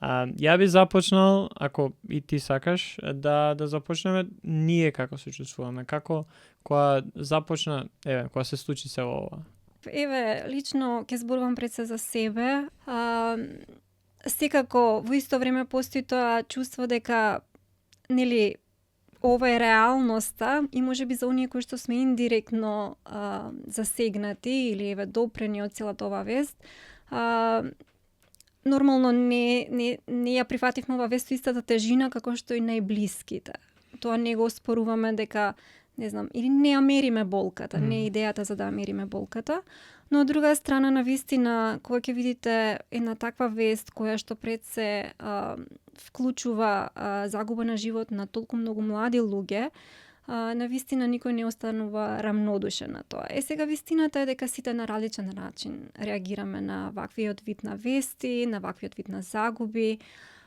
Ја би започнал, ако и ти сакаш, да започнеме ние како се чувствуваме, како кога започна, кога се случи се ова. Лично ќе зборувам пред се за себе. Секако во исто време постои тоа чувство дека нели ова е реалноста и можеби за оние кои што сме индиректно засегнати или допрени од целата оваа вест, нормално не ја прифативме оваа вест со истата тежина како што и најблиските. Тоа не го споруваме дека не знам, или не ја мериме болката, не е идејата за да ја мериме болката, но од друга страна навистина кога ќе видите една таква вест која што пред се вклучува загуба на живот на толку многу млади луѓе, навистина никој не останува рамнодушен на тоа. Сега вистината е дека сите на различен начин реагираме на ваквиот вид на вести, на ваквиот вид на загуби.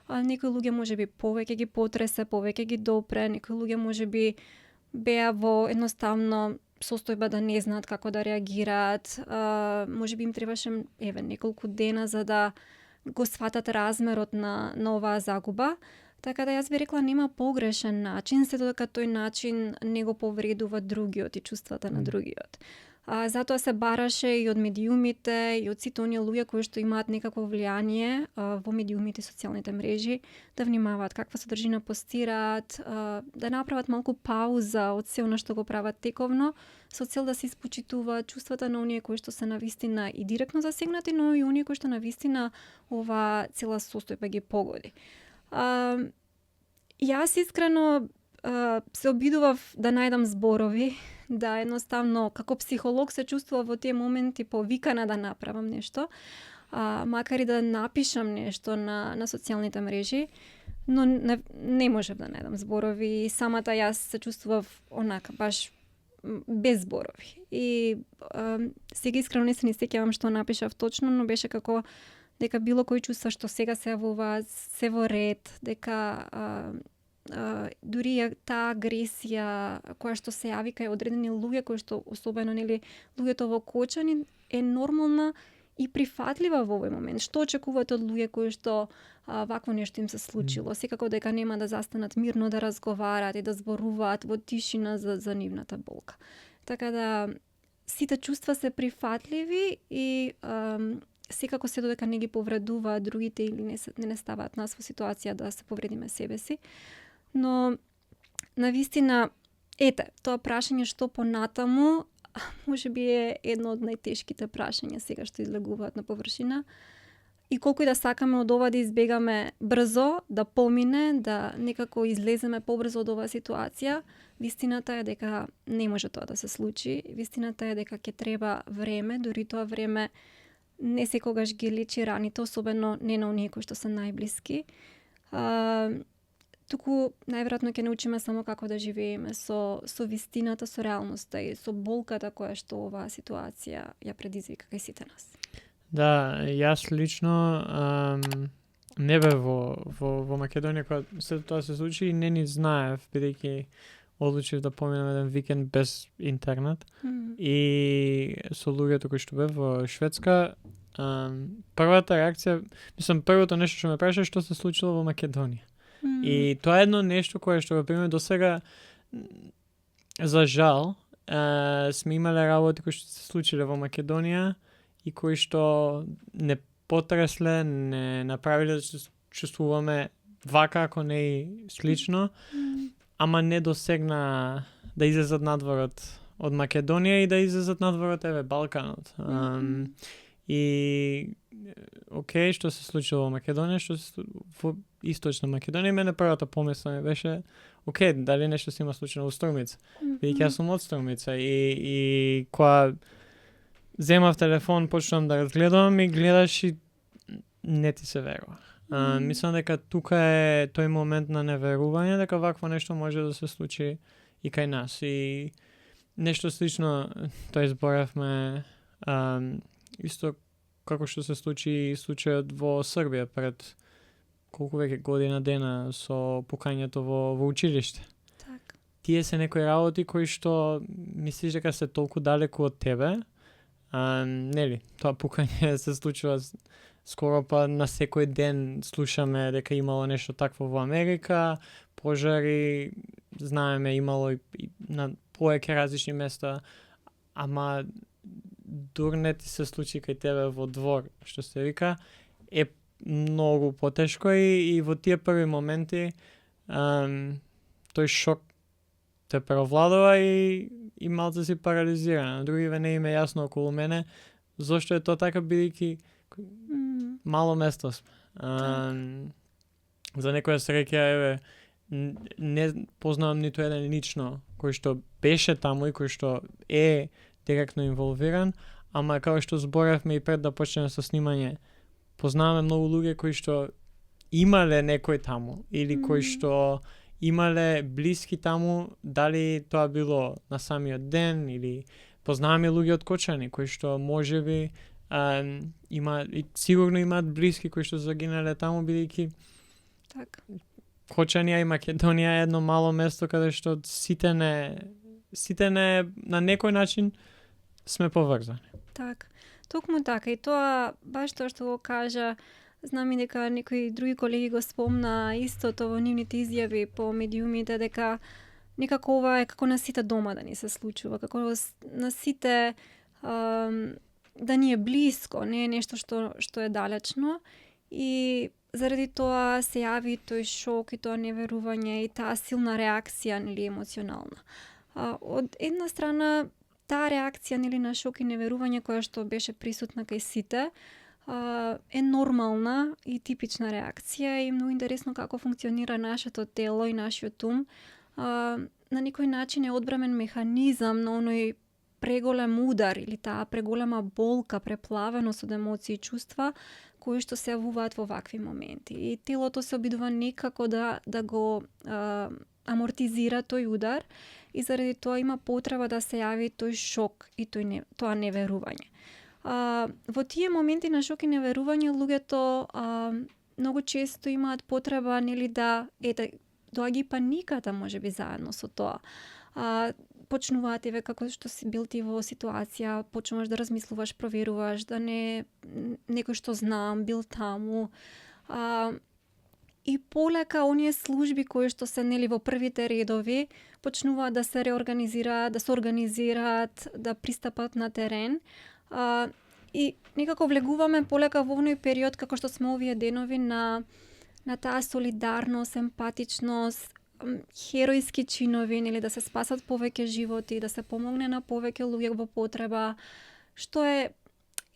Некои луѓе можеби повеќе ги потресе, повеќе ги допре, некои луѓе можеби беа во едноставно состојба да не знаат како да реагираат, можеби им требаше неколку дена за да го сватат размерот на оваа загуба. Така да јас би рекла нема погрешен начин, се додека тој начин не го повредува другиот и чувствата на другиот. Затоа се бараше и од медиумите и од сите оние луѓе кои што имаат некакво влијание во медиумите и социјалните мрежи да внимаваат каква содржина постираат, да направат малку пауза од се она што го прават тековно, со цел да се испочитуваат чувствата на оние кои што се навистина и директно засегнати, но и оние кои што навистина ова цела состојба ги погоди. Јас искрено се обидував да најдам зборови, да едноставно како психолог се чувствува во тие моменти повикана да направам нешто, макар и да напишам нешто на социјалните мрежи, но не можев да најдам зборови. Самата јас се чувствував онака баш без зборови. И сега искрено не се ни сеќавам што напишав точно, но беше како дека било кои чувства што сега се јавуваат се во ред, дека дури таа агресија која што се јави кај одредени луѓе кои што особено нели луѓето во Кочани е нормална и прифатлива во овој момент. Што очекувате од луѓе кои што вакво нешто им се случило? Секако дека нема да застанат мирно да разговараат и да зборуваат во тишина за нивната болка. Така да сите чувства се прифатливи и секако се додека не ги повредуваат другите или не ставаат нас во ситуација да се повредиме себе си. Но навистина, тоа прашање што понатаму, можеби е едно од најтешките прашања сега што излегуваат на површина. И колку и да сакаме од ова да избегаме брзо, да помине, да некако излеземе побрзо од оваа ситуација, вистината е дека не може тоа да се случи. Вистината е дека ќе треба време, дури тоа време не секогаш ги лечи раните, особено не на оние кои што се најблиски. Туку најверојатно ќе научиме само како да живееме со вистината, со реалноста и со болката која што оваа ситуација ја предизвика кај сите нас. Да, јас лично не бев во Македонија кога се тоа се случи и не ни знаев, бидејќи одлучив да поминам еден викенд без интернет и со луѓето кои што бев во Шведска. Првата реакција, првото нешто што ме праша што се случило во Македонија. И тоа е едно нешто кое што го примеме до сега, за жал, сме имале работи кои што се случиле во Македонија и кои што не потресле, не направиле да се чувствуваме вака, ако не и слично, ама не досегна да излезат надвор од Македонија и да излезат надвор од Балканот. И окей, што се случило во Македонија, што се во Источна Македонија, мене првата помисла ми беше, окей, дали нешто се има случило во Струмица. Бидејќи јас сум од Струмица и кога земав телефон, почнам да разгледам и гледаш и не ти се верува. Мислам дека тука е тој момент на неверување, дека вакво нешто може да се случи и кај нас. И нешто слично, тоа изборавме исто како што се случи случајот во Србија пред колку веќе година дена со пукањето во училиште. Так. Тие се некои работи кои што мислиш дека се толку далеку од тебе, нели, тоа пукање се случува скоро па на секој ден слушаме дека имало нешто такво во Америка, пожари, знаеме имало и на повеќе различни места, ама дур не ти се случи кај тебе во двор, што се вика, е многу потешко и во тие први моменти тој шок те превладува и малце си парализирана. Другиве не им е јасно околу мене зошто е тоа така, бидејќи мало место сме. За некоја среќа, еве, не познавам ниту еден лично кој што беше таму и кој што е директно инволвиран, ама како што зборевме и пред да почнеме со снимање, познаваме многу луѓе кои што имале некој таму или кои што имале блиски таму, дали тоа било на самиот ден или познаваме луѓе од Кочани кои што можеби има и сигурно имаат блиски кои што загинале таму, бидејќи така. Кочанија и Македонија е едно мало место каде што сите не на некој начин сме поврзани. Така. Токму така. И тоа, баш тоа што го кажа, знам и дека некои други колеги го спомна истото во нивните изјави по медиумите, дека некако ова е како на сите дома да ни се случува, како на сите да ни е блиско, не е нешто што е далечно. И заради тоа се јави тој шок и тоа неверување и таа силна реакција, нели, емоционална. Од една страна, таа реакција, нели, на шок и неверување која што беше присутна кај сите, е нормална и типична реакција и многу интересно како функционира нашето тело и нашиот ум. На некој начин е одбрамен механизам на оној преголем удар или таа преголема болка, преплавеност од емоции и чувства кои што се јавуваат во вакви моменти. И телото се обидува некако да го амортизира тој удар и заради тоа има потреба да се јави тој шок и тоа неверување. Во тие моменти на шок и неверување луѓето многу често имаат потреба, нели, да доаѓа и паниката можеби заедно со тоа. Почнуваат еве како што си бил ти во ситуација, почнуваш да размислуваш, проверуваш, да не некој што знам бил таму. И полека оние служби кои што се, нели, во првите редови почнуваат да се реорганизираат, да се организираат, да пристапат на терен. И некако влегуваме полека во оној период како што сме овие денови на таа солидарност, емпатичност, херојски чинови, нели, да се спасат повеќе животи, да се помогне на повеќе луѓе во потреба, што е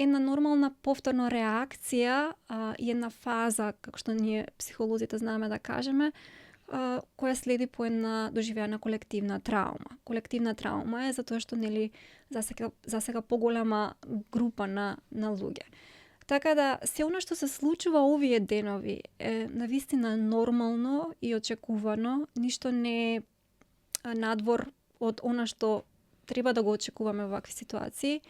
една нормална повторна реакција и една фаза, како што ние психолозите знаеме да кажеме, која следи по една доживеана колективна траума. Колективна траума е затоа што, нели, засега поголема група на луѓе. Така да, се она што се случува овие денови е навистина нормално и очекувано, ништо не е надвор од она што треба да го очекуваме во вакви ситуации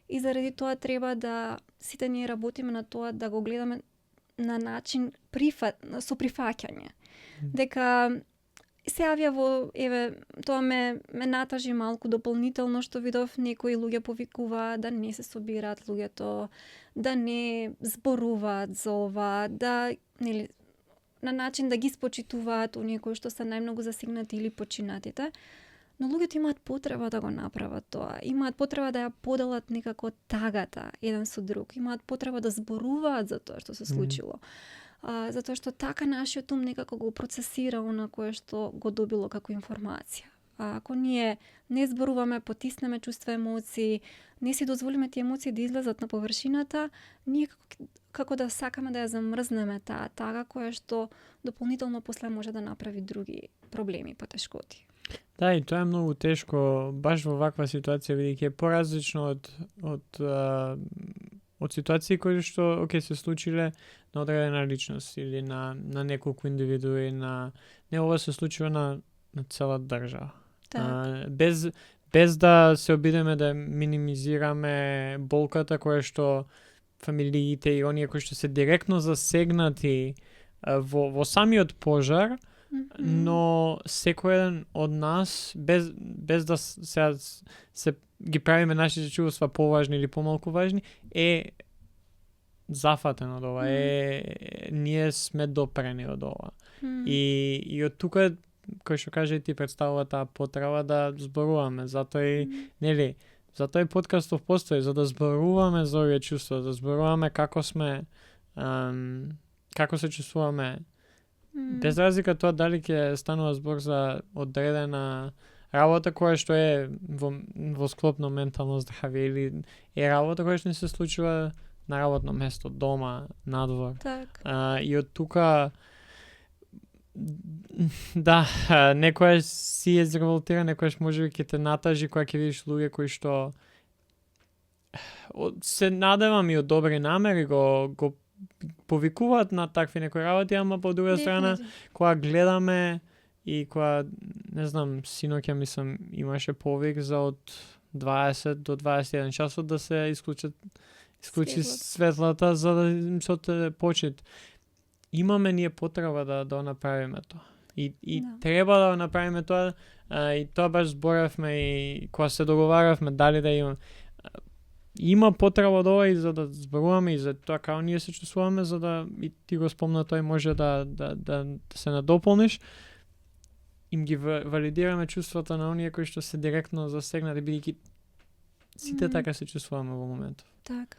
и заради тоа треба да сите ние работиме на тоа да го гледаме на начин со прифаќање. Дека се јавја тоа ме натажи малку дополнително што видов некои луѓе повикуваат да не се собираат луѓето, да не зборуваат за ова, да, нели, на начин да ги спочитуваат оние кои што се најмногу засегнати или починатите. Но луѓето имаат потреба да го направат тоа. Имаат потреба да ја поделат некако тагата еден со друг. Имаат потреба да зборуваат за тоа што се случило. Затоа што така нашиот ум некако го процесира она кое што го добило како информација. Ако ние не зборуваме, потиснеме чувства, емоции, не си дозволиме тие емоции да излезат на површината, ние како да сакаме да ја замрзнеме таа тага која што дополнително после може да направи други проблеми, потешкоти. Да, и тоа е многу тешко баш во ваква ситуација, бидејќи е поразлично од ситуации кои што се случиле на одредена личност или на неколку индивидуи, не, ова се случува на цела држава. Без да се обидеме да минимизираме болката која што фамилиите и оние кои што се директно засегнати во самиот пожар, но секој еден од нас, без да се ги правиме нашите чувства поважни или помалку важни, зафатен од ова, ние сме допрени од ова. И од тука, кој што каже ти, представува таа потреба да зборуваме, затоа и, нели, затоа и подкастов постои, за да зборуваме за овие чувства, да зборуваме како сме, како се чувствуваме, без разлика тоа дали ќе станува збор за одредена работа која што е во склоп на ментално здравје или е работа која што не се случува на работно место, дома, надвор. Так. И од тука да, некојаш си е зреволтира, некојаш можеби ќе те натажи кога ќе видиш луѓе кои што се надевам и од добри намери го повикуваат на такви некои работи, ама по друга страна кога гледаме и кога, не знам, синоќа мислам имаше повик за од 20 до 21 часот да се исклучи светлата за да им се отеде почит. Имаме ние потреба да направиме тоа. И треба да направиме тоа, и тоа баш зборевме и кога се договаравме дали да има потреба од ова и за да зборуваме и за тоа како ние се чувствуваме, за да и ти го спомна тој може да се надополниш. Им ги валидираме чувствата на оние кои што се директно засегнати, бидејќи сите така се чувствуваме во моментот. Так.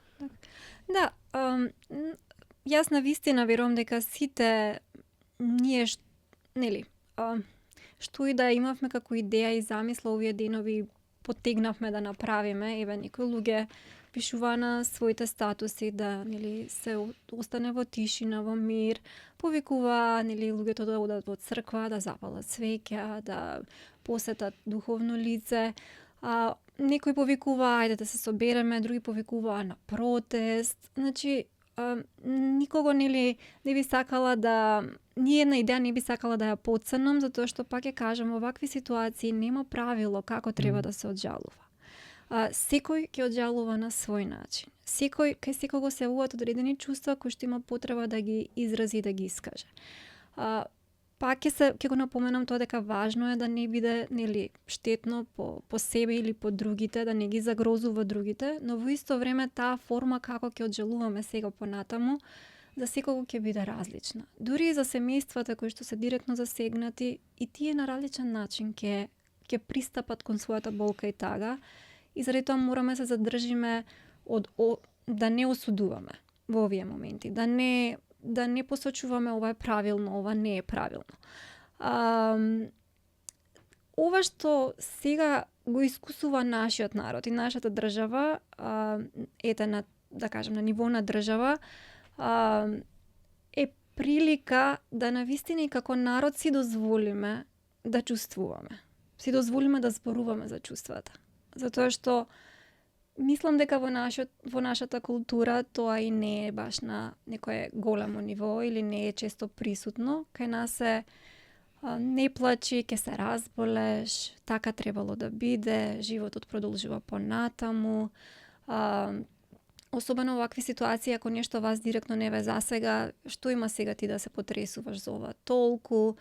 Да, јас на вистина верувам дека сите ние нели, што и да имавме како идеја и замисла овие денови потегнавме да направиме, еве некои луѓе пишува на своите статуси да нели се остане во тишина, во мир, повикува нели луѓето да одат во црква, да запалат свеќа, да посетат духовно лице. Некои повикува ајде да се собереме, други повикува на протест. Значи никого нели не би сакала да ни една идеја не би сакала да ја потцрнам, затоа што пак ќе кажам, овакви ситуации нема правило како треба да се оджалува. Секој ќе оджалува на свој начин. Кај секого се јавуваат одредени чувства кои што има потреба да ги изрази и да ги искаже. Пак ќе го напоменам тоа дека важно е да не биде нели штетно по себе или по другите, да не ги загрозува другите, но во исто време таа форма како ќе оджалуваме сега понатаму за секого ќе биде различна. Дури и за семејствата кои што се директно засегнати, и тие на различен начин ќе пристапат кон својата болка и тага, и заради тоа мораме се задржиме да не осудуваме во овие моменти, да не посочуваме ова е правилно, ова не е правилно. Ова што сега го искусува нашиот народ и нашата држава, да кажем на ниво на држава, е прилика да навистина и како народ си дозволиме да чувствуваме. Си дозволиме да зборуваме за чувствата. Затоа што мислам дека во нашата култура тоа и не е баш на некое големо ниво или не е често присутно. Кај нас е не плачи, ќе се разболеш, така требало да биде, животот продолжува понатаму. Особено овакви ситуации, ако нешто вас директно не ве засега, што има сега ти да се потресуваш за ова толку?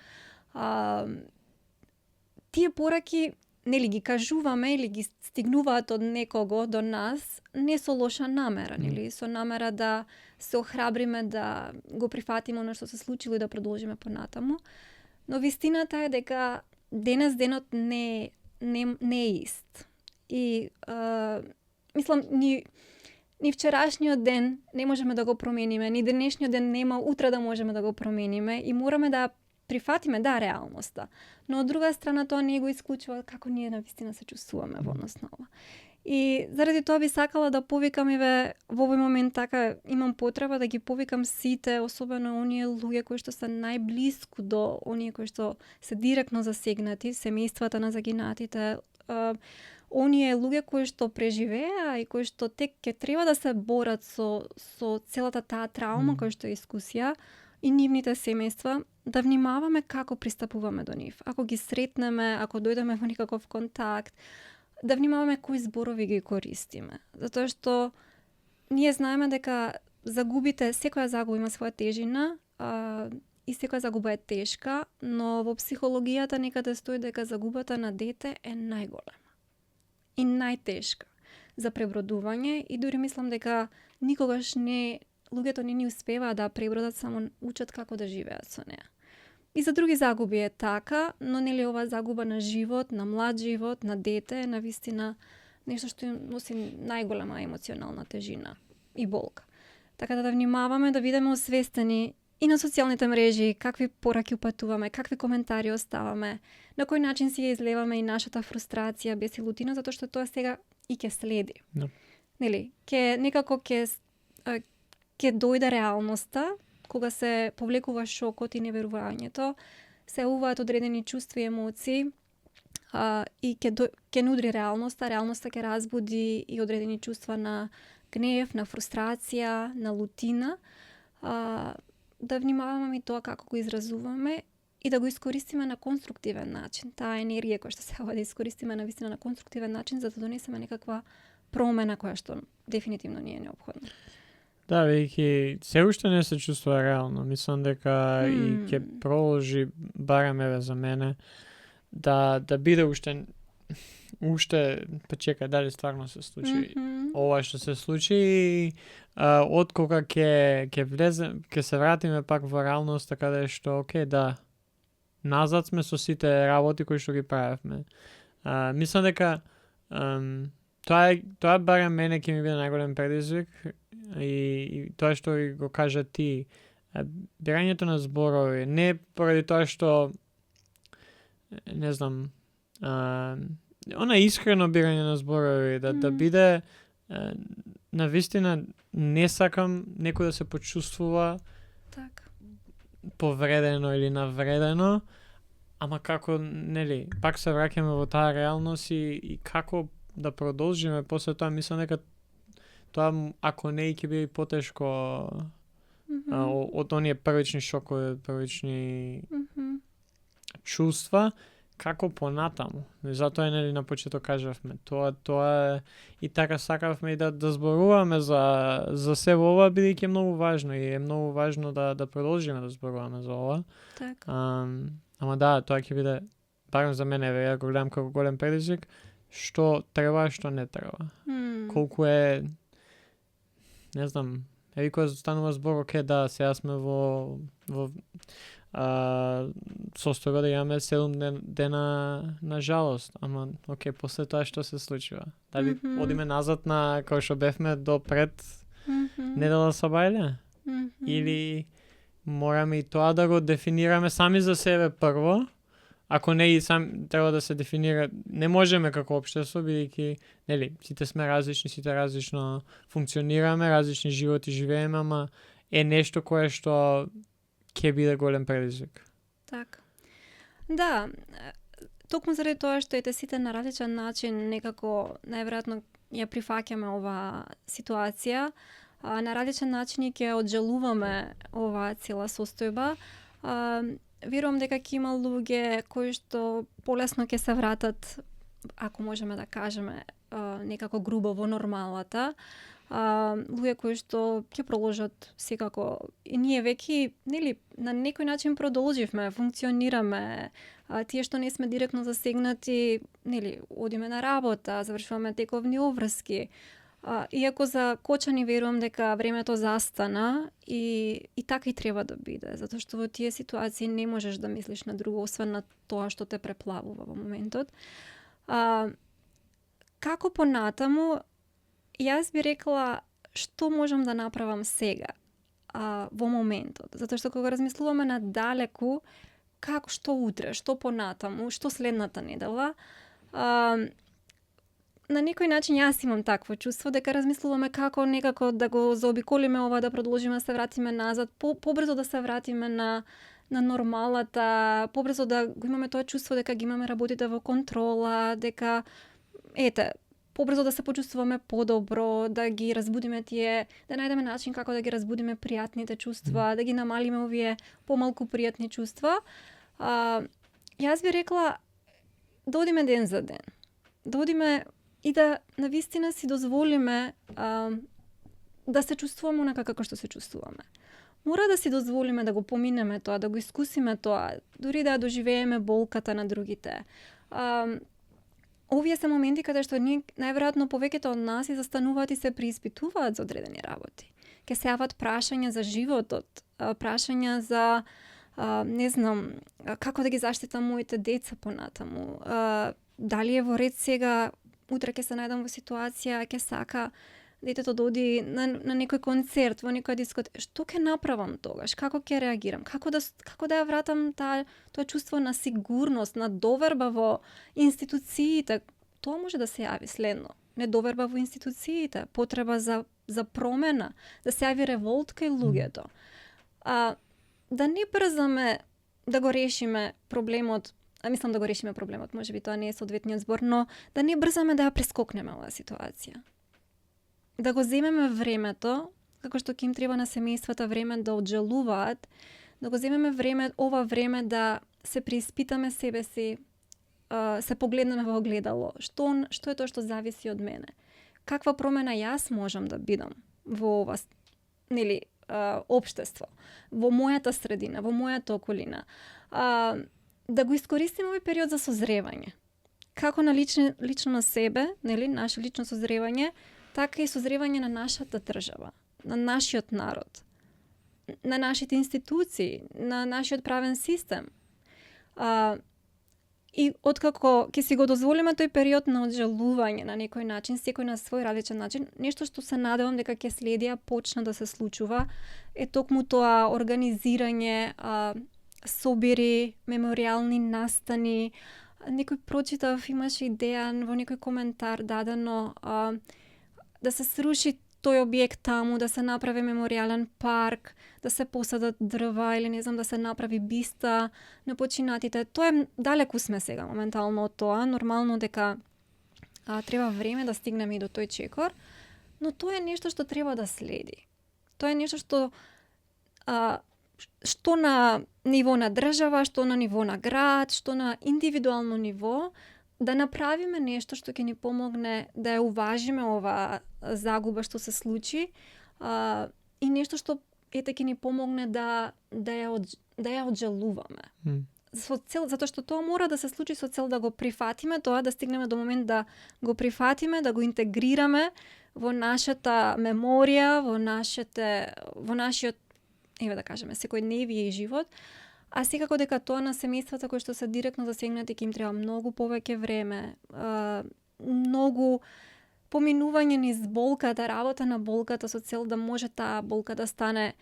Тие пораки нели ги кажуваме или ги стигнуваат од некого до нас, не со лоша намера, нели, со намера да се охрабриме, да го прифатиме оно што се случило и да продолжиме понатаму. Но вистината е дека денес денот не е ист. И мислам, ни вчерашниот ден не можеме да го промениме, ни денешниот ден нема утре да можеме да го промениме и мораме да прифатиме реалноста. Но од друга страна тоа не го исклучува како ние навистина се чувствуваме во однос на ова. И заради тоа би сакала да повикам во овој момент така имам потреба да ги повикам сите, особено оние луѓе кои што се најблиску до оние кои што се директно засегнати, семејствата на загинатите, оние луѓе кои што преживеа и кои што тек ќе треба да се борат со целата таа траума која што искусија и нивните семејства, да внимаваме како пристапуваме до нив. Ако ги сретнеме, ако дојдеме во никаков контакт, да внимаваме кои зборови ги користиме. Затоа што ние знаеме дека секоја загуба има своја тежина и секоја загуба е тешка, но во психологијата некаде стои дека загубата на дете е најголема и најтешка за пребродување и дури мислам дека никогаш не луѓето не ни успеваат да пребродат, само учат како да живеат со неа. И за други загуби е така, но нели ова загуба на живот, на млад живот, на дете, на вистина нешто што им носи најголема емоционална тежина и болка. Така да внимаваме, да бидеме освестени и на социјалните мрежи, какви пораки упатуваме, какви коментари оставаме, на кој начин си ја излеваме и нашата фрустрација, бесилутина, затоа што тоа сега и ќе следи. Да. Нели, ќе дојде реалноста, кога се повлекува шокот и неверувањето, се уваат одредени чувства и емоции, и ќе нудри реалноста ќе разбуди и одредени чувства на гнев, на фрустрација, на лутина. Да внимаваме и тоа како го изразуваме и да го искористиме на конструктивен начин. Таа енергија која што се да искористиме навистина на конструктивен начин, за да донесеме некаква промена која што дефинитивно не е неопходна. Да, веќе се уште не се чувствува реално. Мислам дека и ќе продолжи, барем еве за мене, да биде уште па чекај, дали стварно се случи ова што се случи и од кога ќе влезе, ќе се вратиме пак во реалноста каде што окей, да, назад сме со сите работи кои што ги правевме. Мислам дека тоа барем мене ќе ми биде најголем предизвик и тоа што го кажа ти, бирањето на зборови, не поради тоа што не знам, она искрено бирање на зборови, да биде навистина не сакам некој да се почувствува повредено или навредено, ама како, нели, пак се враќаме во таа реалност и како да продолжиме после тоа. Мислам дека тоа, ако не, ќе биде потешко од оние првични шокови, првични чувства, како понатаму. Затоа нели на почеток кажавме, тоа е и така сакавме и да зборуваме за се ова, бидејќи е многу важно и е многу важно да продолжиме да зборуваме за ова. Ама да, тоа ќе биде, барем за мене, ја го гледам како голем предизвик, што треба, што не треба. Колку е, не знам, кога станува збор, окей, да, сега сме во состојба да имаме 7 дена на жалост, ама окей, после тоа што се случува? Дали одиме назад на кој што бевме до пред недела Сабајле? Или мораме и тоа да го дефинираме сами за себе прво, ако не и сам треба да се дефинира, не можеме како општество, бидејќи нели сите сме различни, сите различно функционираме, различни животи живееме, ама е нешто кое што ќе биде голем предизвик. Така. Да, токму заради тоа што ете сите на различен начин некако најверојатно ја прифаќаме оваа ситуација, на различен начин ќе оджалуваме оваа цела состојба. Верувам дека ќе има луѓе кои што полесно ќе се вратат, ако можеме да кажеме, некако грубо во нормалата. Луѓе кои што ќе продолжат секако. И ние веќе, нели, на некој начин продолживме, функционираме. Тие што не сме директно засегнати, нели, одиме на работа, завршуваме тековни обврски. Иако за Кочани верувам дека времето застана и така и треба да биде, затоа што во тие ситуации не можеш да мислиш на друго освен на тоа што те преплавува во моментот. Како понатаму, јас би рекла што можам да направам сега во моментот, затоа што кога размислуваме надалеку, како што утре, што понатаму, што следната недела, на некој начин јас имам такво чувство дека размислуваме како некако да го заобиколиме ова, да продолжиме да се вратиме назад, побрзо да се вратиме на нормалата, побрзо да го имаме тоа чувство дека ги имаме работите во контрола, дека побрзо да се почувствуваме подобро, да ги разбудиме тие, да најдеме начин како да ги разбудиме пријатните чувства, да ги намалиме овие помалку пријатни чувства. Јас би рекла да одиме ден за ден. Да одиме и да навистина си дозволиме да се чувствуваме онака како што се чувствуваме. Мора да си дозволиме да го поминеме тоа, да го искусиме тоа, дури да доживееме болката на другите. Овие се моменти каде што ние најверојатно повеќето од нас и застануваат и се преиспитуваат за одредени работи. ќе се јават прашања за животот, прашања за не знам, како да ги заштитам моите деца понатаму, дали е во ред сега, утре ќе се најдам во ситуација, ќе сака детето да оди на некој концерт, во некоја дискотека, што ќе направам тогаш? Како ќе реагирам? Како да ја вратам тоа чувство на сигурност, на доверба во институциите? Тоа може да се јави следно. Недоверба во институциите, потреба за промена, да се јави револт кај луѓето. Да не брзаме да го решиме проблемот, мислам да го решиме проблемот, можеби тоа не е соодветниот збор, но да не брзаме да ја прескокнеме оваа ситуација. Да го земеме времето, како што ќе им треба на семејствата време да оджалуваат, да го земеме ова време да се преиспитаме себе си, се погледнеме во огледало. Што е тоа што зависи од мене? Каква промена јас можам да бидам во ова, општество, во мојата средина, во мојата околина? Да го искористиме овој период за созревање. Како на лично на себе, наше лично созревање, така и созревање на нашата држава, на нашиот народ, на нашите институции, на нашиот правен систем. И откако ќе си го дозволиме тој период на оджалување на некој начин, секој на свој различен начин, нешто што се надевам дека ќе следи, почна да се случува, е токму тоа организирање, собири, меморијални настани. Некој прочитав, имаше идеја во некој коментар дадено, да се сруши тој објект таму, да се направи меморијален парк, да се посадат дрва или не знам, да се направи биста на починатите. Тоа е далеку сме сега моментално од тоа, нормално дека треба време да стигнеме и до тој чекор, но тоа е нешто што треба да следи. Тоа е нешто што на ниво на држава, што на ниво на град, што на индивидуално ниво, да направиме нешто што ќе ни помогне да ја уважиме оваа загуба што се случи, и нешто што ќе ни помогне да ја оджалуваме. Со цел, затоа што тоа мора да се случи со цел да го прифатиме тоа, да стигнеме до момент да го прифатиме, да го интегрираме во нашата меморија, во нашиот, да кажеме, секојдневие и живот. А секако дека тоа на семејствата кои што се директно засегнати ќе им треба многу повеќе време, многу поминување низ болката, работа на болката со цел да може таа болка да стане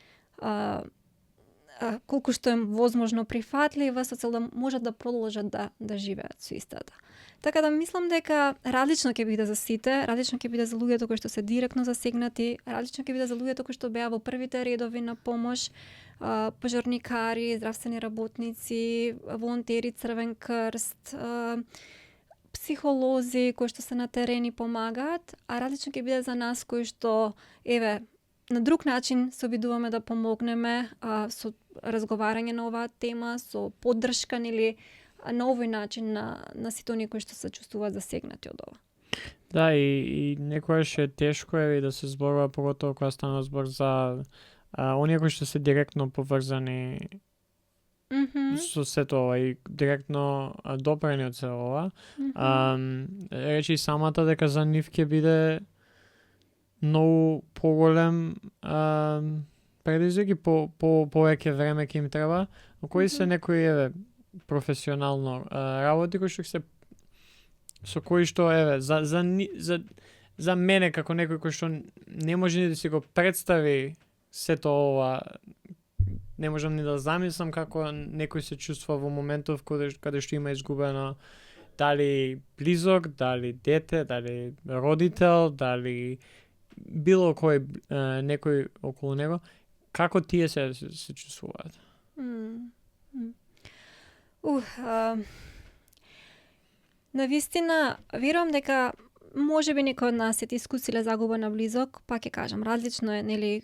колку што е возможно прифатлива, со цел да можат да продолжат да живеат со истата. Така да мислам дека различно ќе биде за сите, различно ќе биде за луѓето кои што се директно засегнати, различно ќе биде за луѓето кои што беа во првите редови на помош, пожарникари, здравствени работници, волонтери, Црвен крст, психолози кои што се на терен и помагаат, а различно ќе биде за нас кои што, на друг начин се обидуваме да помогнеме со разговарање на оваа тема, со поддршка или на овој начин на сите оние кои што се чувствуваат засегнати од ова. Да, и некојаш е тешко да се зборува, поготово кога стана збор за оние кои што се директно поврзани со сето ова и директно допрени од се ова. Речи самата дека за нив ќе биде многу поголем предизвик и повеќе време ќе им треба, но кои се некои професионално работи кои што се со кои што за мене како некој кој што не може ни да си го представи сето ова, не можам ни да замислам како некој се чувства во моментов каде што има изгубено дали близок, дали дете, дали родител, дали било кој некој околу него, како тие се чувствуваат? Навистина, верувам дека можеби некој од нас сте искусиле загуба на близок, пак ќе кажам, различно е, нели,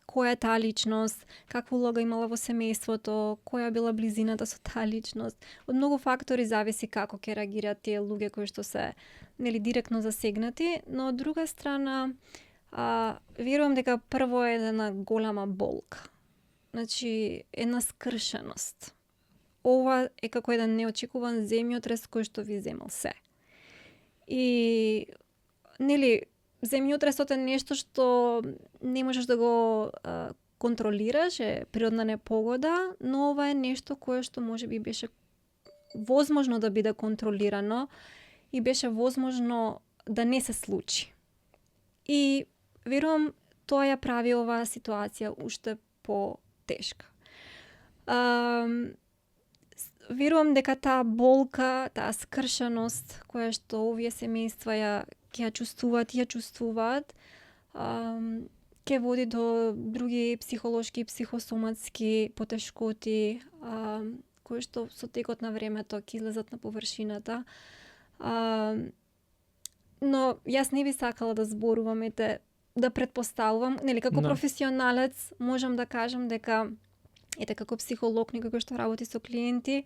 која е таа личност, каква улога имала во семејството, која била близината со таа личност. Од многу фактори зависи како ќе реагираат тие луѓе кои што се, нели, директно засегнати, но од друга страна, верувам дека прво е една голема болка. Значи, една скршеност. Ова е како еден неочекуван земјотрес кој што ви земал се. И, нели, земјотресот е нешто што не можеш да го контролираш, е природна непогода, но ова е нешто кое што можеби беше возможно да биде контролирано и беше возможно да не се случи. И верувам тоа ја прави оваа ситуација уште по-тешка. Верувам дека таа болка, таа скршеност која што овие семејства ја чувствуваат, ќе води до други психолошки и психосоматски потешкоти, кои што со текот на времето ќе излезат на површината. Но јас не би сакала да зборувам, да предпоставувам, нели како професионалец можам да кажам дека како психолог, некој кој што работи со клиенти,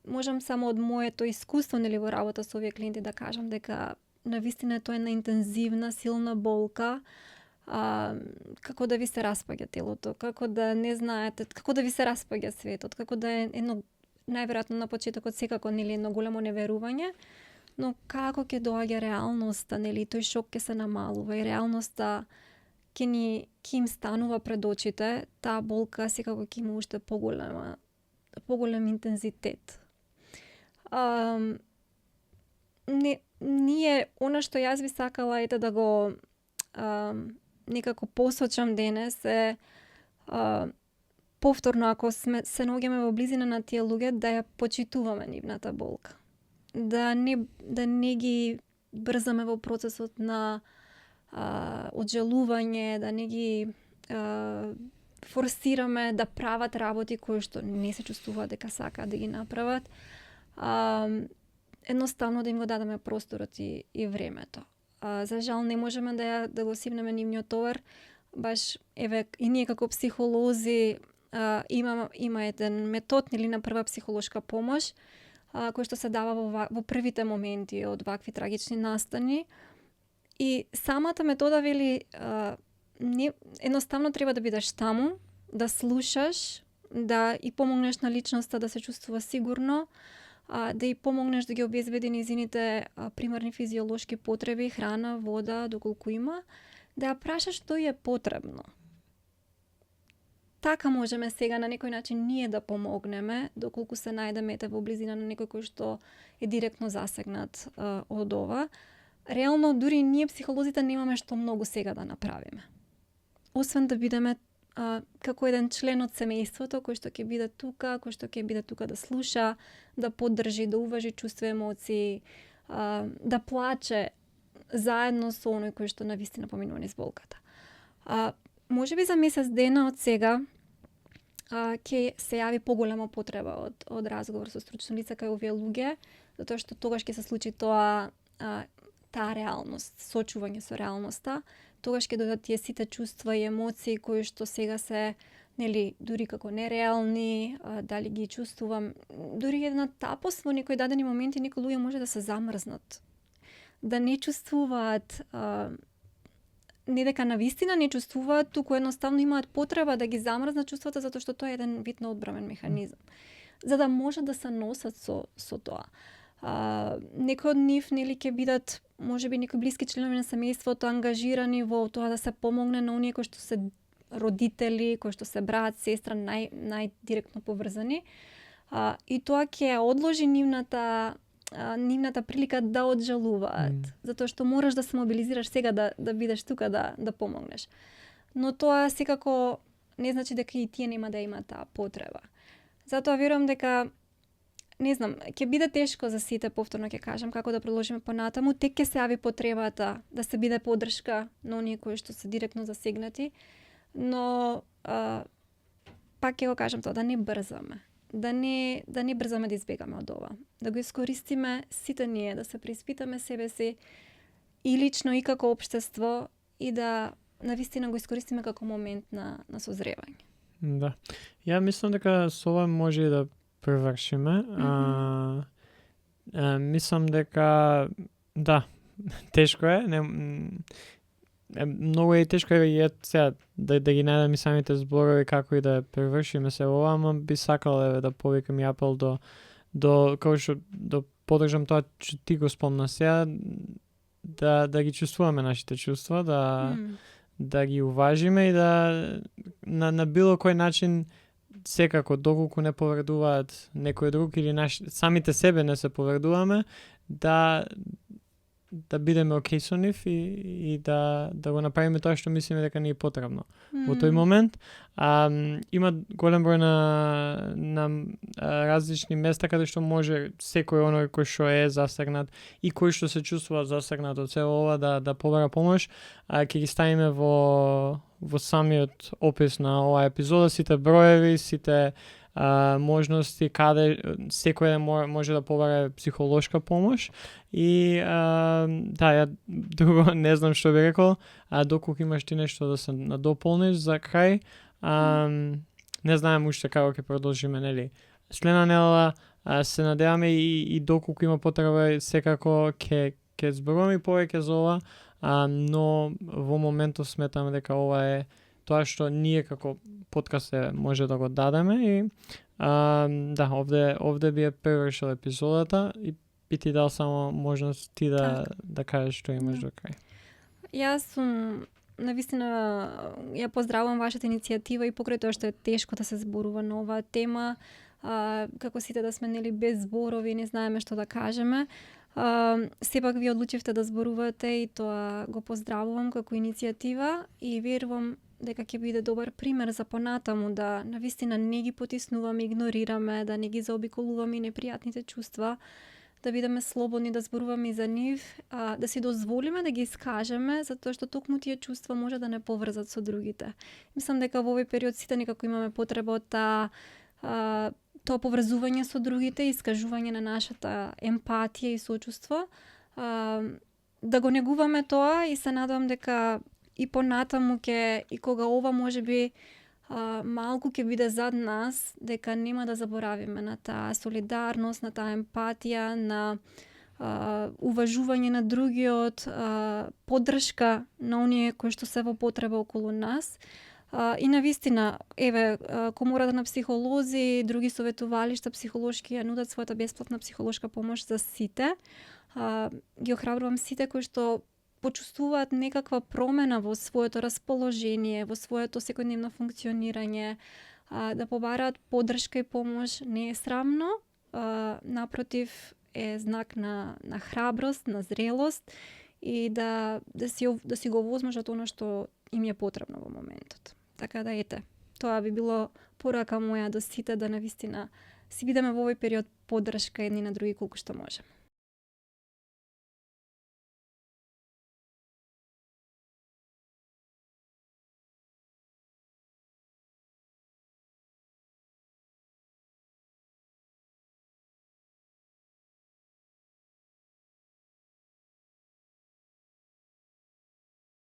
можам само од моето искуство, нели, во работа со овие клиенти да кажам дека навистина тоа е една интензивна, силна болка, како да ви се распаѓа телото, како да не знаете, како да ви се распаѓа светот, како да е едно, најверојатно на почетокот секако, нели, едно големо неверување, но како ќе доаѓа реалноста, нели, тој шок ќе се намалува и реалноста ќе им станува пред очите, таа болка секако ќе има уште поголем интензитет. Ние, она што јас би сакала да го некако посочам денес е повторно, ако се наоѓаме во близина на тие луѓе, да ја почитуваме нивната болка. Да не ги брзаме во процесот на оджалување, да не ги форсираме да прават работи кои што не се чувствуваат дека сакаат да ги направат. Едноставно да им го дадеме просторот и времето. За жал не можеме да го сипнеме нивниот товар. Баш еве и ние како психолози има еден метод, нели, на прва психолошка помош, кој што се дава во првите моменти од вакви трагични настани. И самата метода вели едноставно треба да бидеш таму, да слушаш, да и помогнеш на личноста да се чувствува сигурно, да и помогнеш да ги обезбеди низините примарни физиолошки потреби, храна, вода, доколку има, да ја прашаш што е потребно. Така можеме сега на некој начин ние да помогнеме, доколку се најдеме во близина на некој кој што е директно засегнат од ова. Реално, дури ние психолозите немаме што многу сега да направиме. Освен да бидеме како еден член од семејството кој што ќе биде тука, кој што ќе биде тука да слуша, да поддржи, да уважи чувства, емоции, да плаче заедно со оној кој што навистина поминува низ болката. Можеби за месец дена од сега ќе се јави поголема потреба од разговор со стручно лице кај овие луѓе, затоа што тогаш ќе се случи таа реалност, сочување со реалноста. Тогаш ќе дојдат тие сите чувства и емоции кои што сега се, нели, дури како нереални, дали ги чувствувам, дури една тапост во некои дадени моменти, некои луѓе може да се замрзнат, да не чувствуваат, не дека навистина не чувствуваат, туку едноставно имаат потреба да ги замрзнат чувствата, затоа што тоа е еден вид на одбрамен механизам, за да може да се носат со тоа. Некои од нив, нели, ќе бидат можеби некои блиски членови на семејството ангажирани во тоа да се помогне на оние кои што се родители, кои што се брат, сестра, најдиректно поврзани. И тоа ќе одложи нивната прилика да оджалуваат, затоа што мораш да се мобилизираш сега да бидеш тука да помогнеш. Но тоа секако не значи дека и тие нема да имаат таа потреба. Затоа верувам дека не знам, ќе биде тешко за сите, повторно ќе кажам, како да продолжиме понатаму, тек ќе се јави потребата да се биде поддршка на оние кои што се директно засегнати, но пак ќе го кажам тоа, да не брзаме. Да не брзаме да избегаме од ова. Да го искористиме сите ние, да се преиспитаме себе си и лично и како општество и да навистина го искористиме како момент на созревање. Да. Ја мислам дека со ова може и да превршиме. Мислам дека да, тешко е, многу е тешко е сега да ги најдеме самите зборови како и да превршиме се ова, ама би сакала да повикам и апел до како што да поддржам тоа што ти го спомна сега, да ги чувствуваме нашите чувства, М. да ги уважиме и да на било кој начин секако доколку не повредуваат некој друг или самите себе не се повредуваме, да бидеме окей со нив и да го направиме тоа што мислиме дека ни е потребно во тој момент. Има голем број на различни места каде што може секој оној кој што е засегнат и кој што се чувствува засегнат од цело ова да побара помош. Ќе ги ставиме во самиот опис на оваа епизода сите броеви, сите можности каде секој може да побара психолошка помош и ја друго не знам што би рекол, доколку имаш ти нешто да се надополниш за крај, не знаем уште како ќе продолжиме, нели? Следна недела се надеваме и доколку има потреба секако ќе зборуваме повеќе за ова, но во моментов сметаме дека ова е тоа што ние како подкаст може да го дадеме и овде би превршила епизодата и би ти дал само можност ти да кажеш што имаш до крај. Јас сум навистина ја поздравувам вашата иницијатива и покрај тоа што е тешко да се зборува на оваа тема, како сите да сме нели без зборови, не знаеме што да кажеме. Сепак ви одлучивте да зборувате и тоа го поздравувам како иницијатива и верувам дека ќе биде добар пример за понатаму да навистина не ги потиснуваме, игнорираме, да не ги заобиколуваме непријатните чувства, да бидеме слободни да зборуваме и за нив, да си дозволиме да ги искажеме, затоа што токму тие чувства може да не поврзат со другите. Мислам дека во овој период сите некако имаме потреба од тоа поврзување со другите, искажување на нашата емпатија и сочувство, да го негуваме тоа и се надевам дека и понатаму и кога ова можеби малку ќе биде зад нас, дека нема да заборавиме на таа солидарност, на таа емпатија, на уважување на другиот, поддршка на оние кои што се во потреба околу нас. И навистина, комората на психолози, други советувалишта психолошки ја нудат својата бесплатна психолошка помош за сите. Ги охрабрувам сите кои што почувствуваат некаква промена во своето расположение, во своето секојдневно функционирање, да побараат поддршка и помош не е срамно, напротив е знак на храброст, на зрелост и да си го возможат оно што им е потребно во моментот. Така да ете, тоа би било порака моја до сите да навистина си бидеме во овој период поддршка едни на други колку што можеме.